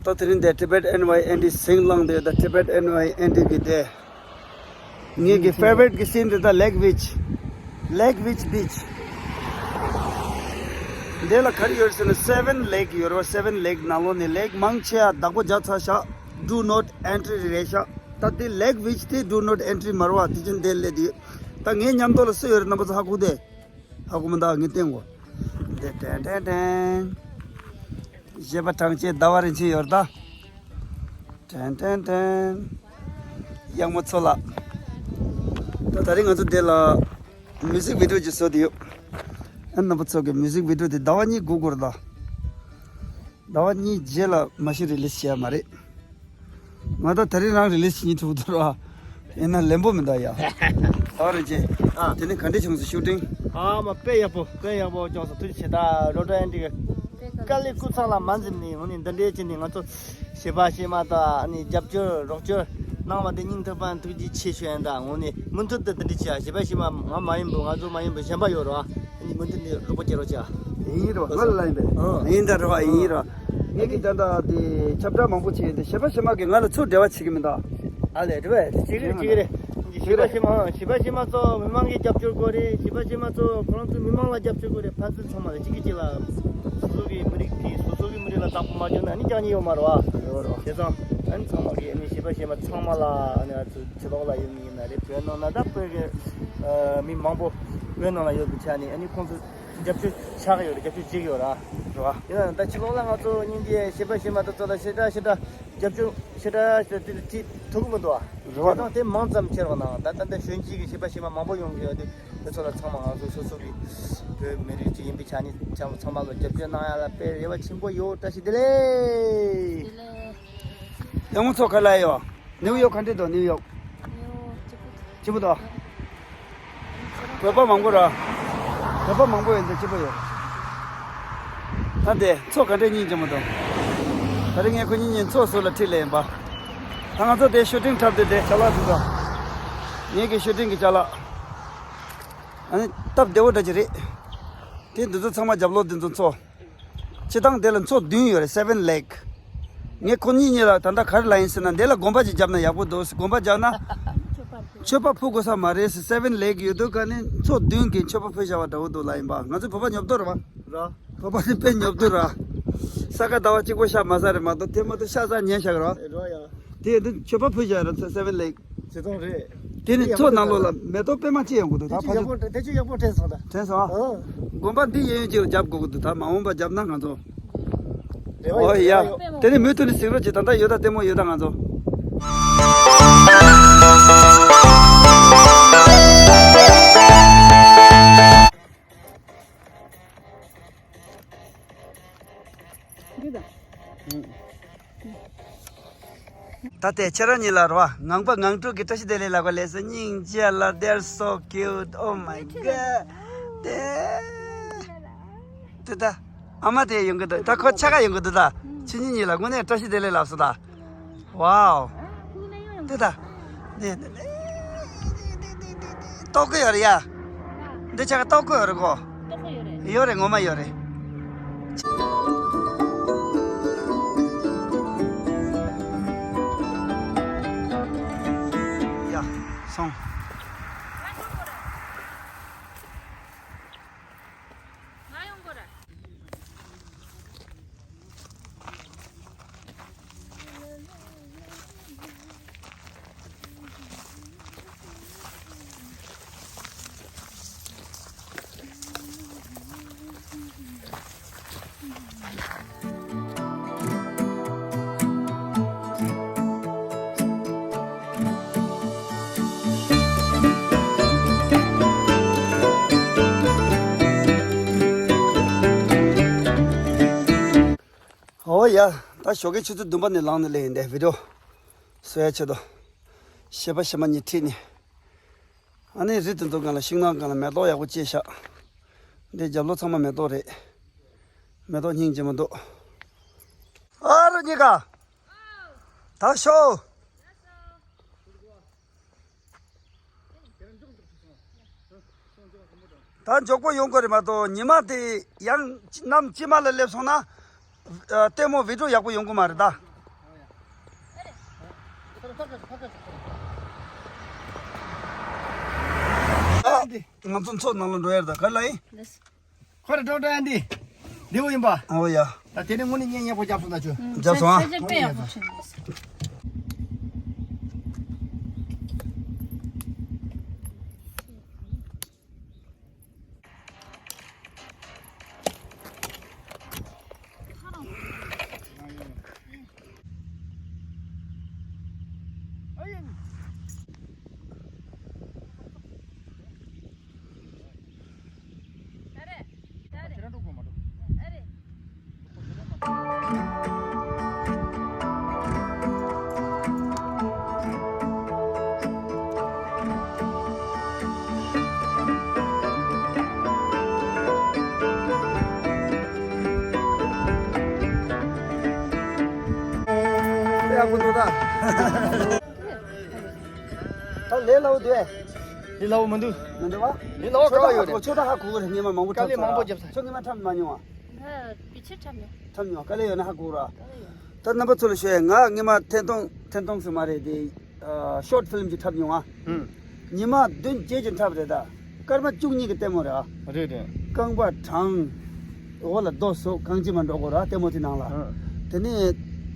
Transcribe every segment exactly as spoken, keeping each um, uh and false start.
ད་དེ་རིང་འདི་Tibet N Y N D ཟིང་ལངས་འདི་ད་Tibet N Y N D གི་འདི། ངེད་ཀྱི་favorite གི་scene འདི་ད་Lake Vich། Lake Vich Beach། འདི་ལ་ག་རེ་ཡོད་ཟེར་ན་seven lake ཡོད་རེད་བ། Seven lake ནང་ལོགས་ནས་lake མང་ཆེ་བ་བདག་པོ་རྒྱག་ཚར་ཤག Do not entry རེད་ཤག་ད་དེ་Lake Vich དེ་do not entry མ་རེད་བ། དེ་ཅན་འདི་སླེབས་དུས། ད་ངའི་མཉམ་དུ་ལ་སུ་ཡོད་རེད། རྣམ་པ་ཚོ་ཧ་གོ་དེ། ཧ་གོ་མི་འདུག་ངས་བསྟན་གོ། འདི་དྲན་དྲན་དྲན། བཞད་པ་གྲངས་ཅན་ཟླ་བ་རིན་ཆེན་ཡོད་ད། དྲན་དྲན་དྲན། གཡང་མོ་མཚོ་ལགས། ད་ད་རིང་ང་ཚོ་འདི་ལ་music video ཅིག་བཟོ་དེ་ཡོད། ཨ་རྣམ་པ་ཚོ་གི་music video དེ་ཟླ་བ་གཉིས་སྒུག་དགོས་རེད་ད། ཟླ་བ་གཉིས་རྗེས་ལ་མ་གཞི་release བྱས་ཡ་མ་རེད། ང་ད་དེ་རིང་རང་release བྱེད་མཁན་ཐུག་འདུག་ར། ཡིན་ན་ལེན་པོ་མི་འདུག་ཡ། ཨ་རེ་ཅེ། ཨ། དེ་ནས་ག་འདྲས་བྱུང་སོང་ཤུ་ཊིང་། ཨ་མ་དཔེ་ཡག་པོ་དཔེ་ཡག་པོ་བྱུང་སོང་། ཐུགས་རྗེ་ཆེ། ད་རོ་ཏྲ་ཨན་ཌི་གི་དཀའ་ལས་སྐུ་ཚང་ལ་མ་འཛེམས་ནས་འོ་ནི་འདི་འདྲས་བྱས་ནས་ང་ཚོ་གཞས་པ་གཞས་མ་དང་ཨ་ནི་རྒྱབ་སྐྱོར་རོགས་སྐྱོར་གནང་བ་དེ་སྙིང་ཐག་པ་ནས་ཐུགས་རྗེ་ཆེ་ཞུ་ཡ་ཡིན། ད་འོ་ནི་མུ་མཐུད་དུ་འདི་འདྲས་བྱས་ཡ། གཞས་པ་གཞས་མ་ང་མ་ཡིན་པོ་ང་ཚོ་མ་ཡིན་པོ་གཞན་པ་ཡོད་རེད་བ། ཨ་ནི་མུ་མཐུད་ནས་རོགས་པ་བྱེད་རོགས་བྱ། ཡིན་རེད་བ། ང་ལ་ལབ་ཡིན་པས། ཨ། ཡིན་ད་རེད་བ། ཡིན་རེད་བ། ངས་ཀྱི་ད་ལྟ་དེ་ཁྱབ་བསྒྲགས་མང་པོ་བྱས་ཡིན་ཏེ་གཞས་པ་གཞས་མ་གིས་ང་ལ་ཚུར་འབྲེལ་བ་བྱེད་ཀྱི་མི་འདུག་ཨ་ལས་རེད་བས། ཅིག་རེད་ཅིག་རེད། གཞས་པ་གཞས་མ་གཞས་པ་གཞས་མ་ཚོ་མི་མང་གིས་རྒྱབ་སྐྱོར་དགོས་རེད། གཞས་པ་གཞས་མ་ཚོ་ཁོ་རང་ཚོ་མི་མང་ལ་རྒྱབ་སྐྱོར་དགོས་རེད། ཕན་ཚུན་ཚང་མ་ལ་གཅིག་གིས་གཅིག་ལ་སོ་སོ་གི་མི་རིགས་དེ་སོ་སོ་གི་མི་རིགས་ལ་བདག་པོ་མ་བརྒྱབ་ན་ནི་ཀྱང་ཉེས་ཡོད་མ་རེད་བ། ཡོད་རེད་བ། བྱས་ཙང་ཨ་ནི་ཚང་མ་གིས་ཨ་ནི་གཞས་པ་གཞས་མ་ཚང་མ་ལ་ཨ་ནི་ང་ཚོ་ཕྱི་ལོགས་ལ་ཡོད་མི་ཡིན་ན་རེད། བོད་ནང་ན་ད་བོད་ཀྱི་ཨ་མི་མང་པོ་བོད་ནང་ལ་ཡོད་པའི་ཆ་ནས་ཨ་ནི་ཁོང་ཚོ་རྒྱབ་སྐྱོར་ཆགས་ཡོད་རེད། རྒྱབ་སྐྱོར་བྱེད་ཀྱི་ཡོད་ར། རེད་བ། ཡིན་ན་ད་ཕྱི་ལོགས་ལ་ང་ཚོ་སྙིང་རྗེ་གཞས་པ་གཞས་མ་དེ་ཚོ་ལ་ཞེ་དྲག་ཞེ་དྲག་རྒྱབ་སྐྱོར་ཞེ་དྲག་ཞེ་དྲག་དེ་བྱེད་ཐུབ་ཀྱི་མི་འདུག་བ། རེད་བ། དེ་མང་ཙམ་ཁྱེར་བ་ན་ད་ད་ལྟ་གཞོན་སྐྱེས་ཀྱི་གཞས་པ་གཞས་མ་མང་པོ་ཡོང་གི་ཡོད་དུས་དེ་ཚོ་ལ་ཚང་མ་ང་ཚོ་སོ་སོ་གི་བོད་མི་རིགས་ཅིག་ཡིན་པའི་ཆ་ནས་ཚང་མ་ཚང་མ་ལ་རྒྱབ་སྐྱོར་གནང་ཡ་ལ་དཔེ་རེ་བ་ཆེན་པོ་ཡོད། བཀྲ་ཤིས་བདེ་ལེགས། ཡང་མོ་ཚོ་ག་ལ་ཡོད། ནིའུ་ཡོག་ག་འདྲ་འདུག་ནིའུ་ཡོག་སྐྱིད་པོ་འདུག་བོད་པ་མང་པོ་ར། བོད་པ་མང་པོ་ཡོད་འདུག་སྐྱིད་པོ་ཡོད། ད་དེ་མཚོ་ག་འདྲ་སྙིང་རྗེ་མོ་འདུག་ད་རེས་ངས་ཁོ་གཉིས་གཉིས་མཚོ་ཟུར་ལ་ཁྲིད་ལས་ཡིན་པ། ད་ང་ཚོ་དེ་ཤུ་ཊིང་འཁྲབ་དུས་དེ་ཅ་ལག་དེ་ཚོ། ངེད་ཀྱི་ཤུ་ཊིང་གི་ཅ་ལག་ཨ་ནི་སྟབས་བདེ་བོ་འདྲ་ཅིག་རེད། དེ་འདི་ཚོ་ཚང་མ་རྒྱབ་ལོགས་འདི་ཚོ་མཚོ། སྤྱི་བཏང་དེ་ལ་མཚོ་བདུན་ཡོད་རེད། Seven Lake། ངས་ཁོ་གཉིས་གཉིས་ལ་ད་ལྟ་ག་རེ་ལབ་ཡིན་ཟེར་ན་འདི་ལ་དགོན་པ་ཅིག་བརྒྱབ་ན་ཡག་པོ་འདུག་དགོན་པ་བརྒྱབ་ན་མཆོད་པ་ཕུལ་དགོས་ས་མ་རེད་ཟེར། Seven Lake ཡོད་དུས་ག་ནས་མཚོ་བདུན་གྱི་མཆོད་པ་ཕུལ་བྱ་བ་འདྲ་བོ་འདུག་ལབ་ཡིན་པ། ང་ཚོ་བོད་པ་ཉོབ་ཏོ་རེད་བ། ར། བོད་པ་ནི་དཔེ་ཉོབ་ཏོ་ར། ས་ག་ཟླ་བ་གཅིག་པོ་ཤ་མ་ཟ་རེད་མ་གཏོགས་དེ་མ་གཏོགས་ཤ་ཟ་ཉན་ཤག་ར། ར་ཡ། དེ་ཡིན་དུས་མཆོད་པ་ཕུལ་བྱ་ར། Seven Lake། བྱེད་སྟངས་རེད། དེ་ནི་མཚོ་ནང་ལོགས་ལ་མེ་ཏོག་པད་མ་ཅིག་ཡོང་གི་འདུག་ད་དེ་ཕ་ཚོ་ཡག་པོ་དེ་ཚོ་ཡག་པོ་དྲན་སོང་ད། དྲན་སོང་ཨ། ཨོ། དགོན་པ་འདི་གཡས་གཡོན་གཅིག་ལ་རྒྱབ་དགོས་ཀྱི་འདུག་ད་མ་འོངས་པ་རྒྱབ་ན་ང་ཚོ། རེ་བ་ཡོད། ཨོ་ཡ། རེ་བ་ཡོད། དེ་ནི་མུ་མཐུད་ནས་གཟིགས་རོགས་གྱིས། ད་ལྟ་ཡོད་ད་ལྟད་མོ་ཡོད་ད་ང་ཚོ། འདི་ད། ད་ལྟའི་ཁྱེད་རང་གཉིས་ལ་རོ། ངང་པ་ངང་སྤྲུལ་གྱི་བཀྲ་ཤིས་བདེ་ལེགས་ལབ་པ་ལས་སོ། སྙིང་རྗེ་ལ། They're so cute. Oh my god. དེ། དེ་ད། ཨ་མ་དེ་ཡོང་གི་འདུག་ད་ཁོ་ཆ་ག་ཡོང་གི་འདུག་ད། ཁྱེད་གཉིས་གཉིས་ལ་དངོས་གནས་བཀྲ་ཤིས་བདེ་ལེགས་ལབ་སོང་ད། Wow. དེ་ད། དེ་ལྟོགས་གི་ཡོད་རེད་ཡ། འདི་ཆ་ག་ལྟོགས་གི་ཡོད་རེད་གོ། ལྟོགས་གི་ཡོད་རེད། ཡོད་རེད། ངོ་མ་ཡོད་རེད། ཡ། སོང་། ང་ཡོང་དགོས་ར། ཨོ་ཡ། ད་ཞོགས་ཀའི་ཆུ་ཚོད་བདུན་པ་ནས་ལངས་ནས་སླེབས་ཡིན། དེ་བི་ཌི་ཡོ་བཟོ་ཡ་ཆེད་དུ། གཞས་པ་གཞས་མ་གཉིས་ཁྲིད་ནས། ཨ་ནི་རི་དེ་ཚོ་སྒང་ལ་ཤིང་ནགས་སྒང་ལ་མེ་ཏོག་ཡག་པོ་སྐྱེས་ཤག་འདི་རྒྱབ་ལོགས་ཚང་མ་མེ་ཏོག་རེད། མེ་ཏོག་སྙིང་རྗེ་མོ་འདུག་ཨ་རོ་གཉིས་ཀ། ད་ཤོག་ད་མགྱོགས་པོ་ཡོང་དགོས་རེད་མ་གཏོགས་ཉི་མ་དེ་ཡང་གནམ་དཀྱིལ་མ་ལ་སླེབས་སོང་ན། ཨ། ལྟད་མོ་བི་ཌི་ཡོ་ཡག་པོ་ཡོང་གི་མ་རེད་ད། ཨ། ང་ཚོ་མཚོ་ནང་ལ་འགྲོ་ཡ་རེད། ད་ག་ལ་ཡིན། ཁོ་རེ་ཏྲོ་ཏྲོ་ཡ་འདི། འདི་བོ་ཡིན་པ། ཨོ་ཡ། ད་དེ་ནི་དངོས་གནས་གཉེན་ཉེ་པོ་རྒྱབ་སོང་ད་ཆུ། རྒྱབ་སོང་ཨ། ཁྱེད་ཚོ་དཔེ་ཡག་པོ་བྱུང་སོང་། ཡག་པོ་འདུག་ད། ད་ལས་སླ་བོ་འདུག་ཨེ། ལས་སླ་བོ་མི་འདུག་མི་འདུག་བ། ལས་སླ་བོ་ག་བ་ཡོད་རེད། ཁྱོད་ད་ཧ་གོ་གི་རེད། སྔོན་མ་མང་པོ་དཀའ་ལས་འཁྲབ་མང་པོ་ཚར། བརྒྱབ་ཚར། ཁྱོད་སྔོན་མ་འཁྲབ་མ་མྱོང་ཨ། ང་བེད་སྤྱོད་འཁྲབ་མྱོང་། འཁྲབ་མྱོང་། དཀའ་ལས་ཡོད་ན་ཧ་གོ་ར། དཀའ་ལས་ཡོད། ད་རྣམ་པ་ཚོ་ལ་ཤོད་ཡ། ང་སྔོན་མ་ཐེན་ཐོང་། ཐེན་ཐོང་ཟེར་མ་རེད་དེ། ཨ། ཤོར་ཕི་ལིམ་ཅིག་འཁྲབ་མྱོང་ཨ། ཨུམ། ཉི་མ་བདུན་བརྒྱད་ཅིག་འཁྲབ་རེད་ད། སྐར་མ་བཅུ་གཉིས་ཀྱི་ལྟད་མོ་རེད་ཨ། རེད་རེད། རྐང་པ་བྲང་། འོག་ལ་རྡོ་ཟུག་གང་ཅི་མ་འགྲོ་དགོས་ར་ལྟད་མོ་དེ་ནང་ལ། ཨ། དེ་ནས་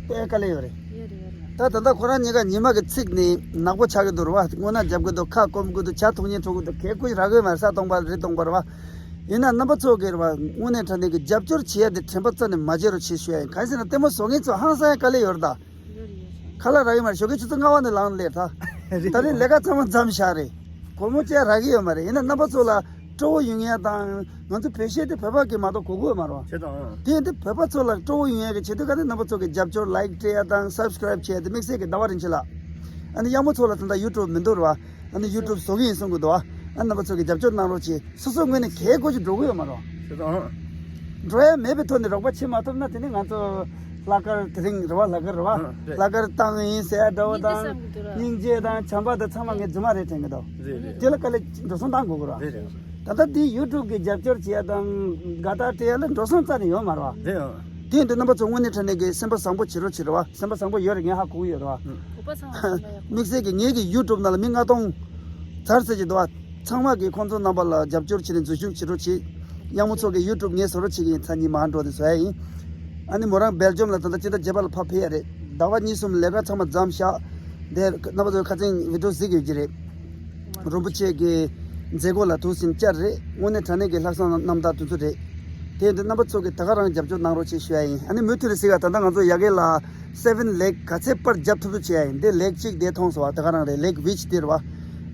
དཔེ་དཀའ་ལས་ཡོད་རེད། ཡོད་རེད་ཡོད་རེད། ད་ད་ལྟ་ཁོ་རང་གཉིས་ཀ་ཉི་མ་གི་ཚིགས་ནི་ནག་པོ་ཆགས་ཀྱི་འདུག་ར་བ། སྔོ་ནག་རྒྱབ་ཀྱི་འདུག་ཁ་སྐོམ་གྱི་འདུག་ཇ་འཐུང་སྙིང་བྲོ་གི་འདུག་གད་ཀོ་རག་གི་མ་རེད། ས་སྟོང་པ་རི་སྟོང་པ་རེད་བ། ཡིན་ན་རྣམ་པ་ཚོ་གིས་རེད་བ། དངོས་གནས་དྲང་གནས་ཀྱི་རྒྱབ་སྐྱོར་བྱེད་ཡ་དེ་དྲན་པ་རྩ་ནས་མ་བརྗེད་རོགས་བྱེད་ཞུ་ཡ་ཡིན། གང་ཡིན་ཟེར་ན་ལྟད་མོ་བཟོ་མཁན་ཚོ་ཧང་སང་ཡ་དཀའ་ལས་ཡོད་རེད་ད། ཡོད་རེད་ཡོད་རེད། ཁ་ལག་རག་གི་མ་རེད། ཞོགས་ཀའི་ཆུ་ཚོད་ལྔ་པ་ནས་ལངས་ནས་སླེབས་ད། ད་རེས་ལས་ཀ་ཚང་མ་མཚམས་བཞག་རེད། སྒོར་མོ་ཅིག་རག་གི་ཡོད་མ་རེད། ཡིན་ན་རྣམ་པ་ཚོ་ལ་སྤྲོ་བོ་ཡོང་ཡ་དང་། ང་ཚོ་བོད་གཞས་དེ་བོད་པ་གིས་མ་གཏོགས་གོ་གི་ཡོད་མ་རེད་བ། བྱས་ཙང་། དེ་ཡིན་དུས་བོད་པ་ཚོ་ལ་སྤྲོ་བོ་ཡོང་ཡ་གི་ཆེད་དུ་ག་ནས་རྣམ་པ་ཚོ་གིས་རྒྱབ་སྐྱོར། ལའིག་སྤྲད་ཡ་དང་སབ་སི་ཀ་རེབ་བྱས་ཏེ། དམིགས་བསལ་གྱི་ཟླ་བ་རིན་ཆེན་ལགས། ཨ་ནི་གཡང་མོ་མཚོ་ལགས་ད་ལྟ་ཡུ་ཊུབ་མི་འདུག་རེད་བ། ཨ་ནི་ཡུ་ཊུབ་བཟོ་གི་ཡིན་གསུང་གི་འདུག་བ། ཨ་ནི་རྣམ་པ་ཚོ་གིས་རྒྱབ་སྐྱོར་གནང་རོགས་གྱིས། སོ་སོ་ངོས་ནས་གལ་དགོས་ཀྱི་འགྲོ་གི་ཡོད་མ་རེད་བ། བྱས་ཙང་། འགྲོ་ཡ་མེད་པའི་ཐོག་ནས་རོགས་པ་བྱེད་མ་ཐུབ་ན། དེ་ནི་ང་ཚོ་ལྷག་དཀར། དེ་རིང་རེད་བ། ལྷག་དཀར་རེད་བ། ཨ། རེད། ལྷག་དཀར་བཏང་ཡིན་ཟེར་ཡ་འདྲ་བོ་དང་། སྙིང་རྗེ་དང་བྱམས་པ་དང་ཚང་མ་ངས་རྫུན་མ་རེད་དྲན་གི་འདུག་རེད་རེད། དེ་ལ་དཀའ་ལས་འགྲོ་སོང་བཏང་དགོས་ཀྱི་རེད། རེད་རེད། ད་ལྟ་འདི་ཡུ་ཊུབ་གི་རྒྱབ་སྐྱོར་བྱེད་ཡ་དང་དགའ་རྟགས་སྤྲད་ཡ་ལ་འགྲོ་སོང་རྩ་ནས་ཡོད་མ་རེད་བ། རེད། དེ་ཡིན་དུས་རྣམ་པ་ཚོ་དངོས་གནས་དྲང་གནས་ཀྱི་སེམས་པ་བཟང་པོ་བྱེད་རོགས་བྱེད་རེད་བ། སེམས་པ་བཟང་པོ་ཡོད་རེད། ངས་ཧ་གོ་གི་ཡོད་རེད་བ། ཨུ། དམིགས་བསལ་གྱི་ངེད་ཀྱི་ཡུ་ཊུབ་ནང་ལ་མི་ལྔ་སྟོང་ཚར་ཟེར་གྱི་འདུག་བ། ཚང་མ་གིས་ཁོང་ཚོ་རྣམ་པ་ལ་རྒྱབ་སྐྱོར་བྱས་ནས་འཛུལ་ཞུགས་བྱེད་རོགས་བྱེད། གཡང་མོ་མཚོ་གི་ཡུ་ཊུབ་ངས་བཟོ་རོགས་བྱེད་ཀྱི་ཡིན། ཚ་ཉིན་མར་འགྲོ་དེ་བཟོ་ཡ་ཡིན། ཨ་ནི་མོ་རང་སྦེལ་ཇམ་ལ་ད་ལྟ་སྤྱི་ཟླ་བརྒྱད་པ་ལ་ཕར་ཕེབས་ཡ་རེད། ཟླ་བ་གཉིས་གསུམ་ལས་ཀ་ཚང་མ་མཚམས་བཞག་དེ་རྣམ་པ་ཚོ་ཁ་སང་བི་ཌིའོ་གཟིགས་ཡོད་ཀྱི་རེད། རིན་པོ་ཆེ་གི་མཛད་སྒོ་ལ་ཐུགས་སེམས་བསྐྱར་རེད། དངོས་གནས་དྲང་གནས་ཀྱི་ལྷག་བསམ་རྣམ་དག་དེ་ཚོ་རེད། དེ་ཡིན་དུས་རྣམ་པ་ཚོ་གིས་ད་ག་རང་རྒྱབ་སྐྱོར་གནང་རོགས་བྱེད་ཞུ་ཡ་ཡིན། ཨ་ནི་མུ་མཐུད་རེ་གཟིགས་ཨ། ད་ལྟ་ང་ཚོ་ཡ་གི་ལ་སེ་ཝེན་ལེག་ག་ཚད་པར་རྒྱབ་ཐུབ་ཐུབ་བྱེད་ཡ་ཡིན། འདི་ལེག་གཅིག་དེ་མཐོང་སོང་བ། ད་ག་རང་རེད། ལེག་བྷིཆ་དེ་རེད་བ།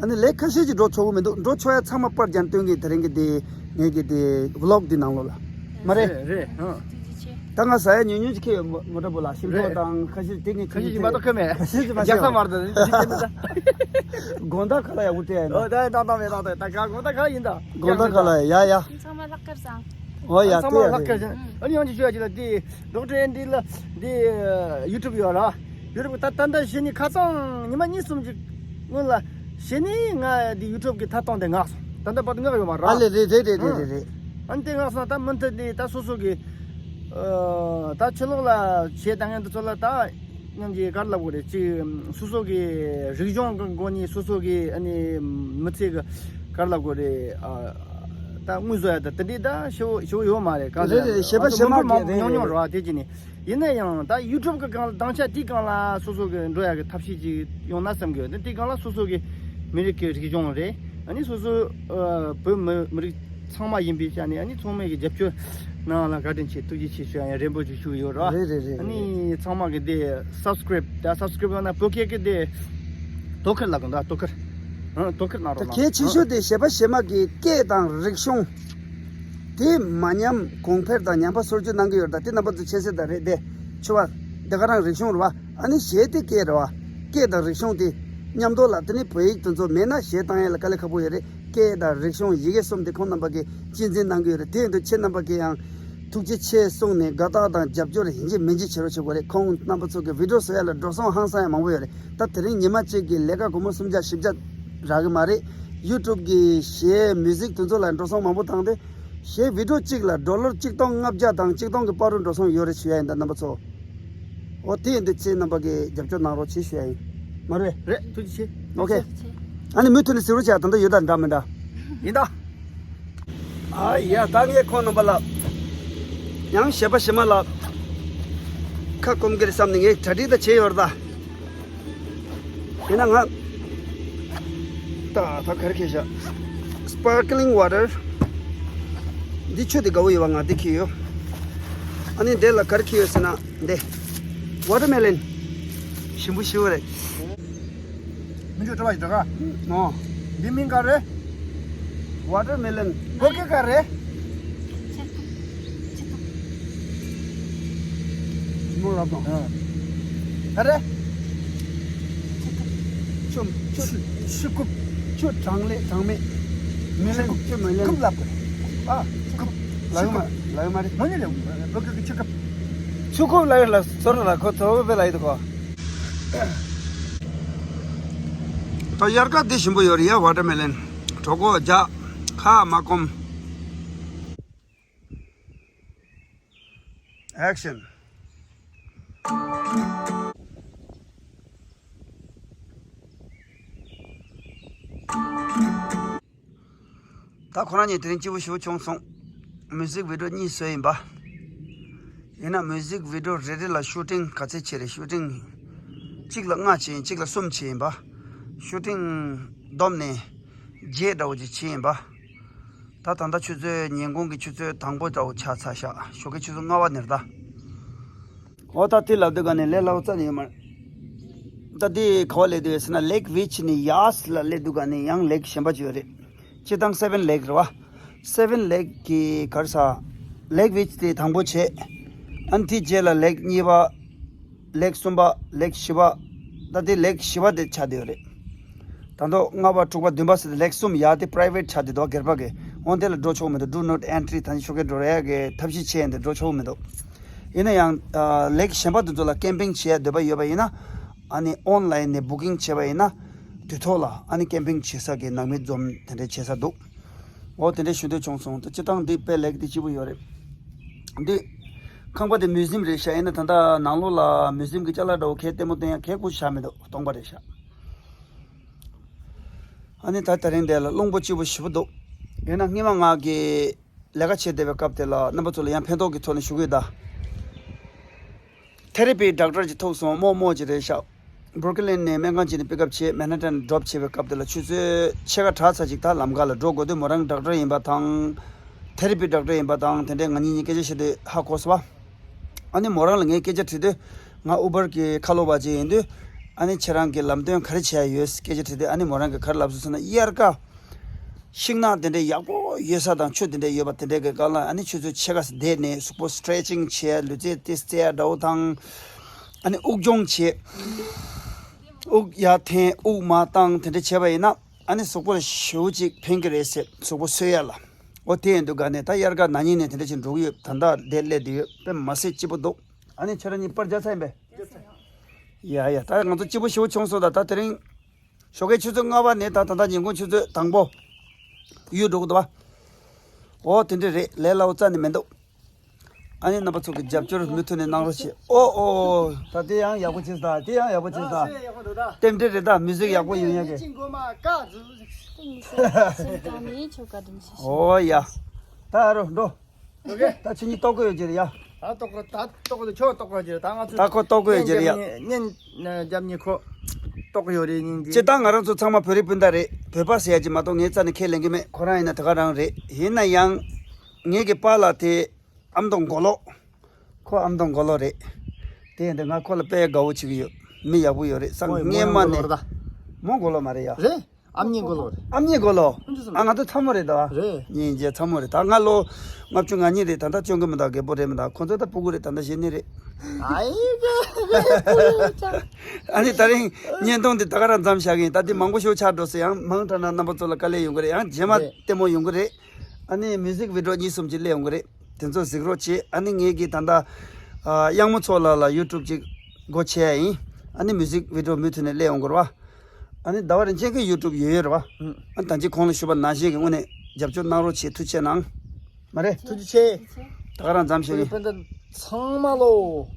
ཨ་ནི་ལེག་ཁ་ཤས་ཅིག་འགྲོ་ཆོག་གི་མི་འདུག་འགྲོ་ཆོག་ཡ་ཚང་མ་པར་རྒྱག་སྟོན་གྱི་དེ་རིང་གི་དེ་ངེད་ཀྱི་དེ་བི་ལོག་འདི་ནང་ལོགས་ལ་མ་རེད། རེད་རེད། ཨང་། ད་ང་ཟ་ཡ་ཉུང་ཉུང་ཅིག་ཁྱེར་ཡོད། མོ་མོ་ཊ་བུ་ལ་ཤིང་ཏོག་དང་ཁ་ཤས་དེ་ངས་ཁྱེར་ཡོད། ཁ་ཤས་ཅིག་མ་གཏོགས་ཁྱེར་མེད། ཁ་ཤས་ཅིག་མ་རྒྱག་ས་མ་རེད། དགོང་དག་ཁ་ལག་ཡག་པོ་སྤྲད་ཡ་ཡིན་ད། ཨོ་ད་ཡིན་ད། ད་མེད་ད། ད་ག་དགོང་དག་ཁ་ལག་ཡིན་ད། དགོང་དག་ཁ་ལག་ཡ་ཡ། ཚང་མ་ལྷག་དཀར་བཟང་། ཨོ་ཡ། ཚང་མ་ལྷག་དཀར་བཟང་། ཨ་ནི་ཡང་ཅིག་ཞུ་ཡ་ཅིག་ལ་དེ་ཌོག་ཊར་ཨེན་ཌི་ལ་དེ་ཡུ་ཊུབ་ཡོད་ར། ཡུ་ཊུབ་ད་ད་ལྟ་གཞི་ནས་ཁ་སང་ཉི་མ་གཉིས་གསུམ་ཅིག་སྔོན་ལ་གཞི་ནས་ང་དེ་ཡུ་ཊུབ་གི་ཐད་གཏོང་དེ་མངགས་སོང་། ད་ལྟ་བར་དུ་མངགས་ཡོད་མ་ར། ཨ་ལེ་རེད་རེད་རེད་རེད་རེད། ཨ་ནི་དེ་མངགས་སོང་། ད་མུ་མཐུད་དེ་ད་སོ་སོ་གི་ཨ་ད་ཕྱི་ལོགས་ལ་གཞས་བཏང་མཁན་དེ་ཚོ་ལ་ད་སྙམ་གྱི་ག་རེ་ལབ་དགོས་རེད། ཅིག་སོ་སོ་གི་རིག་གཞུང་གི་སྒོ་ནས་སོ་སོ་གི་ཨ་ནི་མི་ཚེ་གི་ག་རེ་ལབ་དགོས་རེད། ཨ་ད་དངུལ་བཟོ་ཡ་ད་དེ་འདྲའི་ད་ཞེ་པོ་ཞེ་པོ་ཡོད་མ་རེད། གང་ཟེར་རེད་རེད། གཞས་པ་གཞས་མ་མང་པོ་གི་རེད་ཉུང་ཉུང་རེད། རེད་བ། དེ་བྱས་ནས་ཡིན་ན་ཡང་ད་ཡུ་ཊུབ་གི་སྒང་ལ་སྡིངས་ཆ་དེའི་སྒང་ལ་སོ་སོ་གི་འགྲོ་ཡ་གི་ཐབས་ཤེས་ཅིག་ཡོང་ན་བསམ་གི་ཡོད། དེ་དེའི་སྒང་ལ་སོ་སོ་གི་མི་རིགས་ཀྱི་རིག་གཞུང་རེད། ཨ་ནི་སོ་སོ་ཨ་བོད་མི་མི་རིགས་ཚང་མ་ཡིན་པའི་ཆ་ནས། ཨ་ནི་ཚང་མས་ཀྱི་རྒྱབ་སྐྱོར་གནང་ལ་བཀའ་དྲིན་ཆེ། ཐུགས་རྗེ་ཆེ་ཞུ་ཡ་ཡང་རན་པོ་ཅིག་ཞུ་གི་ཡོད་ར། རེད་རེད་རེད། ཨ་ནི་ཚང་མ་གི་དེ་སབ་སི་ཀ་རེབ་ད་སབ་སི་ཀ་རེབ་ཡོང་ན་བོད་སྐད་ཀྱི་དེ་དོ་ཁུར་ལ་གོ་ད་དོ་ཁུར། ཨ་དོ་ཁུར་གནང་ད་རོགས་གལ་ཆེ་ཤོས་དེ་གཞས་པ་གཞས་མ་གི་སྐད་དང་རིག་གཞུང་དེ་མ་ཉམས་གོང་འཕེལ་དང་ཉམས་པ་སོར་ཆུད་གནང་གི་ཡོད་རེད། ད་དེ་རྣམ་པ་ཚོ་ཤེས་གསལ་ད་རེད་དེ། ཆུ་བ་དེ་ག་རང་རིག་གཞུང་རེད་བ། ཨ་ནི་གཞས་དེ་སྐད་རེད་བ། སྐད་དང་རིག་གཞུང་དེ་མཉམ་དུ་ལ། དེ་ནི་བོད་ཡིག་དེ་ཚོ་མེད་ན་གཞས་བཏང་ཡ་ལ་དཀའ་ལས་ཁག་པོ་ཡོད་རེད། སྐད་དང་རིག་གཞུང་ཡི་གེ་གསུམ་དེ་ཁོང་རྣམ་པ་གིས་གཅེས་འཛིན་གནང་གི་ཡོད་རེད། དེ་ཡིན་དུས་ཁྱེད་རྣམ་པ་གིས་ཡང་ཐུགས་རྗེ་ཆེ་གསུངས་ནས་དགའ་རྟགས་དང་རྒྱབ་སྐྱོར་ཡིན་གཅིག་མིན་གཅིག་བྱེད་རོགས་བྱེད་དགོས་རེད། ཁོང་རྣམ་པ་ཚོ་གི་བི་ཌིའོ་བཟོ་ཡ་ལ་འགྲོ་སོང་ཧང་སང་ཡ་མང་པོ་ཡོད་རེད། ད་དེ་རིང་ཉི་མ་གཅིག་གི་ལས་ཀ་སྒོར་མོ་སུམ་བརྒྱ་བཞི་བརྒྱ་རག་གི་མ་རེད། ཡུ་ཊུབ་གི་གཞས་མིའུ་ཟིག་དེ་ཚོ་ལ་འགྲོ་སོང་མང་པོ་བཏང་སྟེ། གཞས་བི་ཌིའོ་གཅིག་ལ་ཌོ་ལར་གཅིག་སྟོང་ལྔ་བརྒྱ་དང་གཅིག་སྟོང་གི་བར་དུ་འགྲོ་སོང་ཡོད་རེད་ཞུ་ཡ་ཡིན། ད་རྣམ་པ་ཚོ། འོ་དེ་ཡིན་དུས་ཁྱེད་རྣམ་པ་གིས་རྒྱབ་སྐྱོར་གནང་རོགས་བྱེད་ཞུ་ཡ་ཡིན། མ་རེད། རེད། ཐུགས་རྗེ་ཆེ། ཨོ་ཁེ། ཨ་ནི་མུ་མཐུད་ནས་གཟིགས་རོགས་བྱས། ད་ལྟ་ཡོད་ད་འདྲ་མི་འདྲ། ཡིན་ད། ཨ་ཡ། ད་ངས་ཁོང་རྣམ་པ་ལ། ཡང་གཞས་པ་གཞས་མ་ལ་ཁ་སྐོམ་གི་རེད་བསམ་ནས་ངས་གྲ་སྒྲིག་ད་བྱས་ཡོད་རེད་ད། ཡིན་ན་ང་། ད་ད་ག་རེ་ཁྱེར་ཤག Sparkling water། འདི་ཆུ་དེ་དགའ་བོ་ཡོད་པ། ང་འདི་ཁྱེར་ཡོད། ཨ་ནི་འདི་ལ་ག་རེ་ཁྱེར་ཡོད་ཟེར་ན་འདི། Watermelon། ཞིམ་པོ་ཞེ་པོ་རེད། མི་འཇུ་བྲོ་བ་ཞིག་འདྲ་ག་ཨོ། འདི་མིང་ག་རེ། Watermelon། ཕོ་སྐད་ག་རེ། མོ་ལབ་དང་། ཨ། ག་རེ། ཆུ་ཆུ་ཆུ་ཀུབ། ཆུ་གྲང་ལེ་གྲང་མེད། མི་ལེན། ཆུ་མི་ལེན། ཀུབ་ལབ་དགོས། ཨ། ཀུབ། ལབ་ཡོད་མ། ལབ་ཡོད་མ་རེད། མོ་ནི་རེད། ཕོ་སྐད་ཀྱི་ཆུ་ཀུབ། ཆུ་ཀུབ་ལབ་ཡོད་ལ་ཟོར་ལ་ཁོ་ཚོ་བོད་ལ་ཡོད་དོ་ཁོ། ད་དབྱར་ཁ་འདི་ཞིམ་པོ་ཡོད་རེད་ཡ། Watermelon། གྲོད་ཁོག་རྒྱགས། ཁ་མ་སྐོམ། Action། ད་ཁོ་རང་གཉིས་དེ་རིང་སྐྱིད་པོ་ཞེ་པོ་བྱུང་སོང་། མུ་ཟིག་བི་ཌི་ཡོ་གཉིས་བཟོས་ཡིན་པ། ཡིན་ན་མུ་ཟིག་བི་ཌི་ཡོ་རེ་རེ་ལ་ཤུ་ཊིང་ག་ཚད་བྱས་རེད། ཤུ་ཊིང་གཅིག་ལ་ལྔ་བྱས་ཡིན། གཅིག་ལ་གསུམ་བྱས་ཡིན་པ། ཤུ་ཊིང་བསྡོམས་ནས་བརྒྱད་འདྲ་བོ་ཅིག་བྱས་ཡིན་པ། ད་ད་ལྟ་ཆུ་ཚོད་ཉིན་གུང་གི་ཆུ་ཚོད་དང་པོ་འདྲ་བོ་ཆགས་ཚར་ཤག་ཞོགས་ཀའི་ཆུ་ཚོད་ལྔ་པ་ནི་རེད་ད། འོ་ད་དེ་ལབ་དུས་ག་ནས་ལས་སླ་པོ་རྩ་ནས་ཡོད་མ་རེད། ད་དེ་ག་པར་སླེབས་འདུག་ཟེར་ན་Lake View ནས་ཡར་ལ་སླེབས་དུས་ག་ནས་ཡང་ལེག་གཞན་པ་ཅིག་ཡོད་རེད། སྤྱིར་བཏང་Seven Lake རེད་བ། Seven Lake གི་ག་རེ་ཟེར། Lake View དེ་དང་པོ་བྱས། ཨ་ནི་དེ་རྗེས་ལ་ལེག་གཉིས་པ། ལེག་གསུམ་པ། ལེག་བཞི་པ། ད་དེ་ལེག་བཞི་པ་དེ་ཆགས་བསྡད་ཡོད་རེད། ད་དུང་ལྔ་པ་དྲུག་པ་བདུན་པ་ཟེར་ཏེ་ལེག་གསུམ་ཡར་དེ་པ་རའི་ཝེ་ཊི་ཆགས་བསྡད་འདུག་སྒེར་པ་གི། འོ་དེ་ལ་འགྲོ་ཆོག་མི་འདུག Do not enter ད་ནི་ཤོག་ཁའི་འགྲོ་ཡ་གི་ཐབས་ཤེས་བྱས་ཡིན་དེ་འགྲོ་ཆོག་མི་འདུག་ཡིན་ན་ཡང་ཨ་ལེག་གཞན་པ་དེ་ཚོ་ལ་ཀེམ་པིང་བྱེད་ཡ་འདོད་པ་ཡོད་པ་ཡིན་ན། ཨ་ནི་ཨོན་ལ་ཡིན་ནས་བུ་ཀིང་བྱས་པ་ཡིན་ན། དུས་ཐོག་ལ་ཨ་ནི་ཀེམ་པིང་བྱེད་ས་གི་ནང་མི་འཛོམས་དེ་འདྲ་བྱེད་ས་འདུག་འོ་དེ་འདྲ་ཞུ་འདོད་བྱུང་སོང་། ད་སྤྱིར་བཏང་འདི་དཔེ་ལེགས་འདི་སྐྱིད་པོ་ཡོད་རེད། འདི་ཁང་པ་དེ་མིའུ་ཟི་ཡམ་རེད་ཤག་ཡིན་ན་ད་ལྟ་ནང་ལོགས་ལ་མིའུ་ཟི་ཡམ་གི་ཅ་ལག་འདྲ་བོ་གས་ལྟད་མོ་སྟོན་ཡ་གས་ཀུ་ཤ་མི་འདུག་སྟོང་པ་རེད་ཤག་ཨ་ནི་ད་དེ་རིང་འདི་ལ་རླུང་པོ་སྐྱིད་པོ་ཞེ་པོ་འདུག་ཡིན་ན་སྔོན་མ་ང་གི་ལས་ཀ་བྱེད་བསྡད་པའི་སྐབས་དེ་ལ་རྣམ་པ་ཚོ་ལ་ཡང་ཕན་ཐོགས་ཀྱི་ཐོག་ནས་ཞུ་གི་ཡོད་ད། ཐེ་ར་པི་ཌོག་ཊར་ཅིག་ཐུག་སོང་། རྨོ་རྨོ་ཅིག་རེད་ཤག་བྷུ་རུག་ལིན་ནས་སྨན་ཁང་ཅིག་ནས་པིག་ཨབ་བྱས། མན་ཧ་ཊན་ཌོབ་བྱེད་པའི་སྐབས་དེ་ལ་ཆུ་ཚོད་ཕྱེད་ཀ་གྲགས་ཚར་ཅིག་ད་ལམ་ཁ་ལ་འགྲོ་དགོས་དུས་མོ་རང་ཌོག་ཊར་ཡིན་པ་དང་། ཐེ་ར་པི་ཌོག་ཊར་ཡིན་པ་དང་དེ་འདྲས་ང་གཉིས་གཉིས་སྐད་ཆ་བཤད་དུས་ཧ་གོ་སོང་བ། ཨ་ནི་མོ་རང་ལ་ངས་སྐད་ཆ་དྲིས་དུས། ང་ཨུ་བར་གྱི་ཁ་ལོ་བ་ཅིག་ཡིན་དུས། ཨ་ནི་ཁྱེད་རང་གི་ལམ་སྟོན་ག་རེ་བྱས་ཡོད་སྐད་ཆ་དྲིས་དུས། ཨ་ནི་མོ་རང་གིས་ག་རེ་ལབ་སོང་ཟེར་ན། དབྱར་ཁ། ཤིང་ནགས་དེ་འདྲའི་ཡག་པོ་ཡོད་ས་དང་ཆུ་དེ་འདྲའི་ཡོད་པ་དེ་འདྲའི་གི་སྒང་ལ་ཨ་ནི་ཆུ་ཚོད་ཕྱེད་ཀ་བསྡད་ནས་གཟུགས་པོ་སི་ཊེ་ཆིང་བྱས། ལུས་རྩལ་ཏོག་ཙམ་རྩེ་ཡ་འདྲ་བོ་དང་། ཨ་ནི་དབུགས་སྦྱོང་བྱས། དབུགས་ཡར་འཐེན་དབུགས་མར་བཏང་དེ་འདྲ་བྱས་པ་ཡིན་ན་ཨ་ནི་གཟུགས་པོ་ལ་ཞེ་པོ་ཅིག་ཕན་གི་རེད་ཟེར། གཟུགས་པོ་གསོ་ཡ་ལ། འོ་དེ་ཡིན་དུས་ག་ནས་ད་དབྱར་ཁ་ན་ནིང་ནས་དེ་འདྲ་ཞིག་འགྲོ་གི་ཡོད། ད་ལྟ་འདིར་སླེབས་བསྡད་ཡོད། དཔེ་མི་སྲིད་སྐྱིད་པོ་འདུག་ཨ་ནི་ཁྱེད་རང་གཉིས་པར་རྒྱག་ཚར་ཡིན་པས། ཡ་ཡ། ད་ང་ཚོ་སྐྱིད་པོ་ཞེ་པོ་བྱུང་སོང་། ད་ད་དེ་རིང་ཞོགས་ཀའི་ཆུ་ཚོད་ལྔ་པ་ནས་ད་ད་ལྟ་ཉིན་གུང་ཆུ་ཚོད་དང་པོ་གཡུག་འགྲོ་གི་འདུག་བ། འོ་དེ་འདྲ་རེད། ལས་སླ་པོ་རྩ་ནས་མི་འདུག་ཨ་ནི་རྣམ་པ་ཚོ་གི་རྒྱབ་སྐྱོར་མུ་མཐུད་ནས་གནང་རོགས་བྱེད། ཨོ་ཨོ། ད་དེ་ཡང་ཡག་པོ་བྱས་ད། དེ་ཡང་ཡག་པོ་བྱས་ད། རྟེན་འབྲེལ་རེད་ད། མི་ཟིག་ཡག་པོ་ཡོང་ཡ་གི། ཨོ་ཡ། ད་ཨ་རོ་འགྲོ། ཨོ་ཁེ། ད་ཁྱེད་གཉིས་ལྟོ་གོས་ཡོད་ཀྱི་རེད་ཡ། ད་ལྟོ་གོས། ད་ལྟོ་གོས་ཁྱོད་ལྟོ་གོས་ཀྱི་རེད། ད་ང་ཚོ་ད་ཁོ་ལྟོ་གོས་ཡོད་ཀྱི་རེད་ཡ། གཉེན་རྒྱབ་གཉིས་ཁོ་ལྟོ་གོས་ཡོད་རེད་གཉིས་འདི། སྤྱིར་བཏང་ང་རང་ཚོ་ཚང་མ་བོད་རིགས་སྤུན་ཟླ་རེད། བོད་པ་ཟེར་ཡ་ཅིག་མ་གཏོགས་ངའི་རྩ་ནས་ཁས་ལེན་གྱི་མེད། ཁོ་རང་ཡིན་ན་དེ་ག་རང་རེད། ཡིན་ན་ཡང་ངེད་ཀྱི་པཱ་ལགས་དེ་ཨ་མདོ་མགོ་ལོག་ཁོ་ཨ་མདོ་མགོ་ལོག་རེད། དེ་ཡིན་དུས་ང་ཁོ་ལ་དཔེ་དགའ་བོ་བྱེད་ཀྱི་ཡོད། མི་ཡག་པོ་ཡོད་རེད་བསམ། ཁོ་ཡི་སྔོན་མ་མོ་ཡང་མགོ་ལོག་རེད་ད། ནས། མོ་མགོ་ལོག་མ་རེད་ཡ། རེད། ཨ་མྱེས་མགོ་ལོག་རེད། ཨ་མྱེས་མགོ་ལོག་ཨ་མྱེས་མགོ་ལོག་ཨ་ང་ཚོ་ཚ་མོ་རེད་ད། རེད། གཉིས་རྗེས་ཚ་མོ་རེད་ད། ང་ལོ་ལྔ་བཅུ་ང་གཉིས་རེད། ད་ལྟ་སྐྱོན་གི་མི་འདུག་རྒད་པོ་རེད་མི་འདུག་ཁོ་ཚོ་ད་སྤུ་གུ་རེད། ད་ལྟ་གཞོན་ནུ་རེད། ཨ་ཡེ་ཀ་ཨ་ནི་དེ་རིང་བརྙན་ཐུང་འདི་ད་ག་རང་མཚམས་བཞག་གི་ཡིན། ད་འདི་མང་པོ་ཞིག་ཆགས་འགྲོ་སྲིད། ཡང་མང་དྲགས་ན་རྣམ་པ་ཚོ་ལ་དཀའ་ལས་ཡོང་གི་རེད། ཡང་རྗེས་མ་རེད། ལྟད་མོ་ཡོང་གི་རེད། ཨ་ནི་མིའུ་ཟིག་བི་ཌི་ཡོ་གཉིས་གསུམ་ཅིག་སླེབས་ཡོང་གི་རེད། དེ་ཚོ་གཟིགས་རོགས་བྱེད། ཨ་ནི་ངེད་ཀྱི་ད་ལྟ་ཨ་གཡང་མོ་མཚོ་ལགས་ལ་ཡུ་ཊུབ་ཅིག་སྒོ་ཕྱེ་ཡ་ཡིན། ཨ་ནི་མིའུ་ཟིག་བི་ཌི་ཡོ་མུ་མཐུད་ནས་སླེབས་ཡོང་གི་རེད་བ། ཨ་ནི་ཟླ་བ་རིན་ཆེན་གྱི་ཡུ་ཊུབ་ཡོད་ཡོད་རེད་བ། ཨ་ནི་ད་ཅི་གོང་ལ་ཞུས་པ་ནང་བཞིན་གྱི་དངོས་གནས་རྒྱབ་སྐྱོར་གནང་རོགས་བྱེད། ཐུགས་རྗེ་ཆེ་གནང་། མ་རེད། ཐུགས་རྗེ་ཆེ། ད་ག་རང་མཚམས་བཞག་གི། སྤུན་ཟླ་ཚང་མ་ལོ།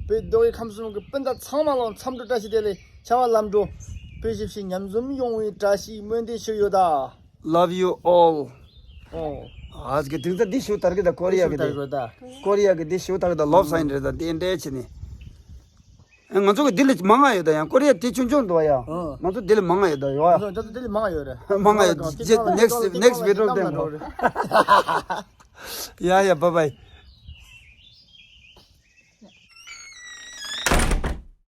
བོད་མདོ་དབུས་ཁམས་གསུམ་གྱི་སྤུན་ཟླ་ཚང་མ་ལོ། མཚམས་འགྲོ་བཀྲ་ཤིས་བདེ་ལེགས། ཆར་པ་ལམ་འགྲོ། དཔེ་ཞིབ་ཞིག་ཉམས་ཟིན་ཡོང་བའི་བཀྲ་ཤིས་སྨོན་འདུན་ཞུ་ཡོད་ད། Love you all. ཨོ། ཨ་ཙི་གི་དེང་སང་འདི་ཞུ་དར་གི་ད་ཀོ་རི་ཡ་གི་དེ། ཀོ་རི་ཡ་གི་འདི་ཞུ་དར་གི་ད་ལོབ་སའིན་རེད་ད་དེ་འདྲ་བྱས་ནས། ཨ། ང་ཚོ་གི་འདི་ལས་མང་ང་ཡོད་ད་ཡང་ཀོ་རི་ཡ་དེ་ཆུང་ཆུང་འདུག་ཡ། ཨ། ང་ཚོ་འདི་ལས་མང་ང་ཡོད་ད་ཡོ། ང་ཚོ་འདི་ལས་མང་ང་ཡོད་རེད། མང་ང་ཡོད། next next video དེ་འགྲོ། ཡ་ཡ། bye bye.